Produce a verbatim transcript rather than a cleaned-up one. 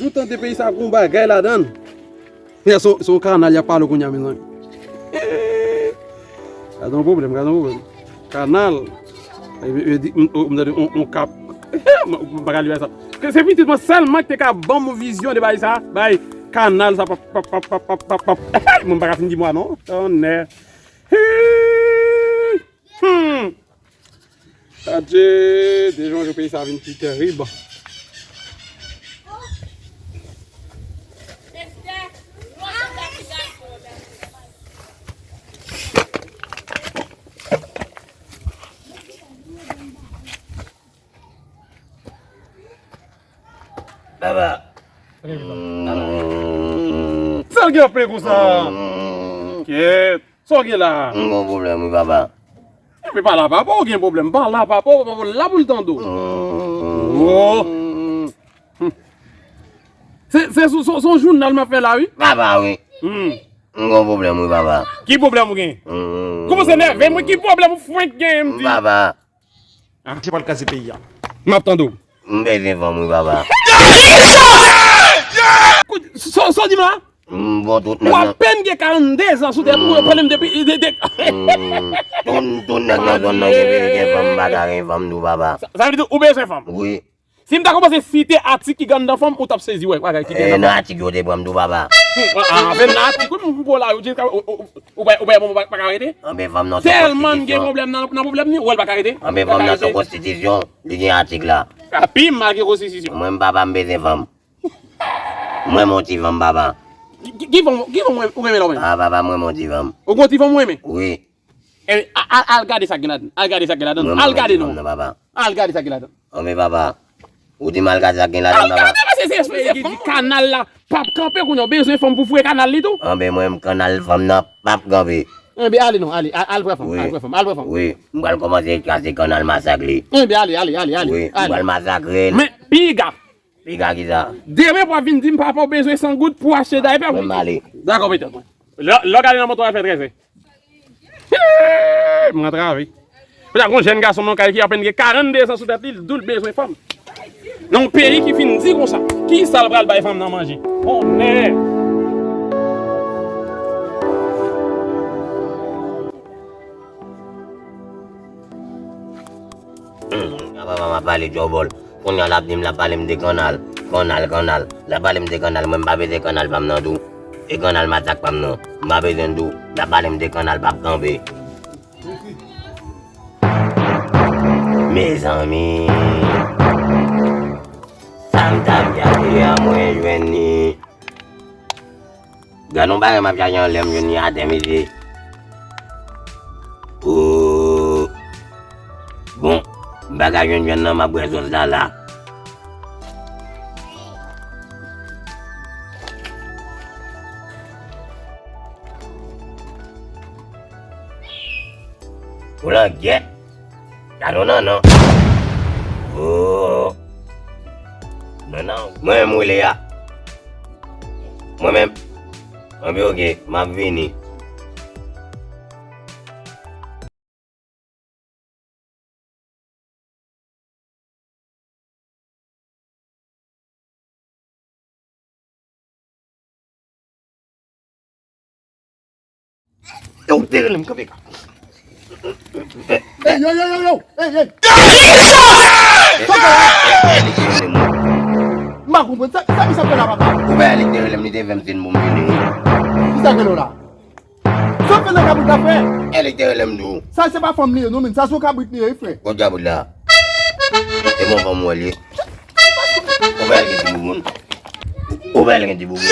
Ou tande peyi sa gon bagay ladan l. Ya, se, se yon kanal y ap pale kounye a, mezanmi. Gade yon pwoblèm, gade yon pwoblèm. Kanal. E, e, e, di, m, o, m tande yon, yon kap. M, m pa ka li bay sa. Se, se pitit mwen sèlman ki te ka ban m yon vizyon de bay sa. Bay kanal sa, pap, pap, pap. Mwen pa ka fin di mwa non. Tonnè. Hmm. Adje, de jou an jou peyi sa vin pi terib. Baba. Sa l gen ap plenyen konsa? Kyèt. Sa w gen la? M gon pwoblèm wi papa. Epi pale a papa w gen pwoblèm. Pale a papa w, papa w la pou l tande w. Oh. Hmm. Se, se, se, se yon jounal m ap fè la wi. Papa wi. Hmm. M gon pwoblèm wi papa. Ki pwoblèm ou gen? Hmm. Kòmanse nève m wi, ki pwoblèm ou fwenk gen m di? Papa. Ah. Se pral kraze peyi a. M ap tande w. M bezwen fanm wi papa. Kout, sa, sa w di m la? M bon tout nèg nan. W apèn gen karannde zan sou tèt ou, yo pale m depi, de, de. Hmm. Tout, tout nèg nan zòn nan gen, gen fanm, m pa ka gen fanm tou papa. Sa, sa vle di ou bezwen fanm? Wi. Si m ta kòmanse site atik ki gen anndan fanm, ou t ap sezi wè bagay ki gen anndan fanm. E nan atik yo te pran m tou papa. Hmm, ah, ah, men nan atik wi, m gwo la, yo di, ou, ou, ou, ou pa, ou pa, ou pa, pa ka rete? Anben fanm nan se konstitisyon. Tèlman gen pwoblèm nan, nan pwoblèm ni, ou wè l pa ka rete? Anben fanm nan se konstitisyon, li gen atik la. A pi mal ke konstitisyon. Mwen papa m bezwen fanm. Mwen m on ti fanm papa. Ki, ki, ki fanm, ki fanm ou renmen la ou menm? Ah papa mwen m on ti fanm. Ou gon ti fanm ou renmen? Wi. E, a, a, al gade sa k gen ladan. Al gade sa k gen ladan. Al gade non. Al gade sa k gen ladan. Anben papa. Ou di m al gade sa k gen ladan papa. Al gade pase se espese fanm. Kanal la p ap kanpe kounye a, w bezwen fanm pou foure kanal li tou. Anben mwen kanal fanm nan p ap kanpe. Anben ale non, ale, al, al pran fanm, al pran fanm, al pran fanm. Wi, m pral kòmanse kraze kanal masak li. Anben ale, ale, ale, ale. Wi, m pral masakre l. Men piga. Piga kisa? Demen pou w ap vin di m papa w bezwen san goud pou achte daypè pou pitit. Mwen m ale. Dakò petèt. Lè, lè w gade nan moto a fè trèzè. Hee, m antrave. Kounye a gon jèn gason nan kay ki apèn gen karannde zan sou tèt li, l di w l bezwen fanm. Nan yon peyi ki fin di konsa, kisa l pral bay fanm nan manje? Tonnè! Hmm, papa m ap pale djòbòl. Kounye a l ap di m, l ap pale m de kannal. Kannal, kannal. L ap pale m de kannal, mwen m pa bezwen kannal pa m nan tou. E kannal masak pa m nan. M pa bezwen l tou. L ap pale m de kannal p ap kanpe. Mezanmi. Sa m t ap chache a mwen jwenn li. Gad yon bagay m ap chache anlè m jwenn li atè mesye. Oh. Bon, m pa ka jwenn jwenn nan m ap bwè sòs la la. Ou langyèt. Gad on nannan. Oh. Nannan, mwen menm ou rele a. Mwen menm. Anben oke, m ap vini. Yo, ou te rele m kanpe ka. Ey, yo, yo, yo, yo. Ey, ey. Sa w fè la? M pa konprann. Sa, sa misye ap fè la, papa? Ou wè li te rele m, li te fè m siy pou m vini wi. Kisa k rele w la? Sa w fè nan kabrit la, frè? E li te rele m tou. Sa se pa fanm li ye non, men sa se yon kabrit li ye wi, frè. Kot kabrit la? E bon fanm ou wè li ye. Ou wè l gen ti bouboun. Ou wè l gen ti bouboun.